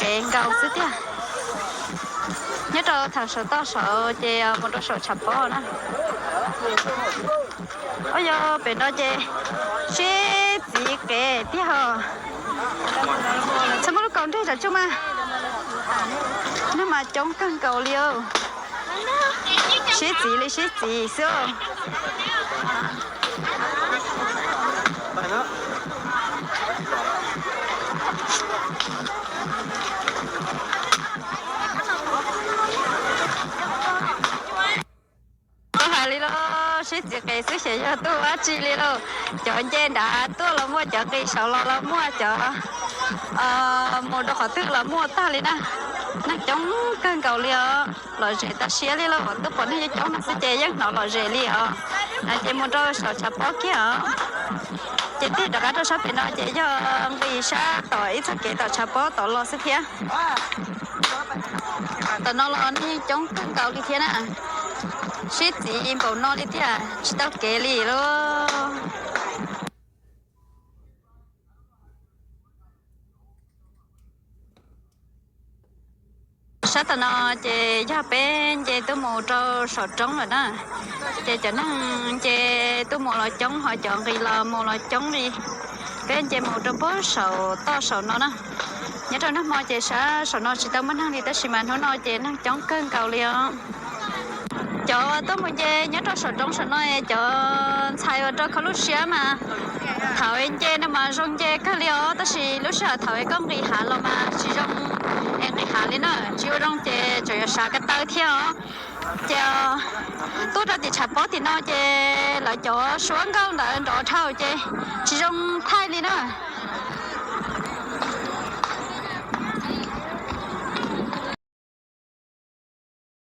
kev nkaus xwb tiag. Nyob rau thaum saum toj saud ces mus rau saum tshav pob na. Ua yog pem no ces sib txiv qev tiag os. Txhob muaj lub kaus nreg tsam tsuj mas. Neeg mas coob kawg nkaus li. Sib txiv li sib txiv xwb. Tau hais li los sib txiv qev xwb xyov yog tuaj ua dab tsi li lauj. Cov nce nrad tuaj los muaj, cov nqis saud los los muaj, cov mus rau qhov twg los muaj tag li na. Neeg coob kawg nkaus li os. Lom zem tas siab li lauj, tuaj pom neeg coob coob no xwb ces yeej hnov lom zem li os. Ces mus rau saum tshav pob kiag os. Ces tig rov qab rau sab pem no ces yog nqis sab tom ib txoj kev tom tshav pob tod los xwb thiab. Tom no los neeg yeej coob kawg nkaus li thiab na. Sib txiv npaum no li tiag tsis tau kev li lauj. Sab tom no ces yog peb nce tuaj mus rau saum roob lawm na. Ces cov neeg nce tuaj mus los coob, ho cov nqis los mus los coob li. Peb nce mus rau puag saum toj saum no na. Nyob rau nag hmo ces sab saum no tsis tau muaj neeg li, tab sis mas hnub no ces neeg coob kawg nkaus li os. Cov tuaj mus nce nyob rau saum roob saum no, cov ntxhais uas rau khau lub siab mas thaum nce no mas zoo nce kawg li os, tab sis lub sij hawm thaum koj nqis hav los mas tsis zoo es nqis hav li na, tsis ua zoo ces tseem yuav sab ko taw thiab os. Ces tuaj rau tim tshav pob tim no ces lawv cov suab nkauj ntawd nrov dhau ces tsis zoo thaij li na.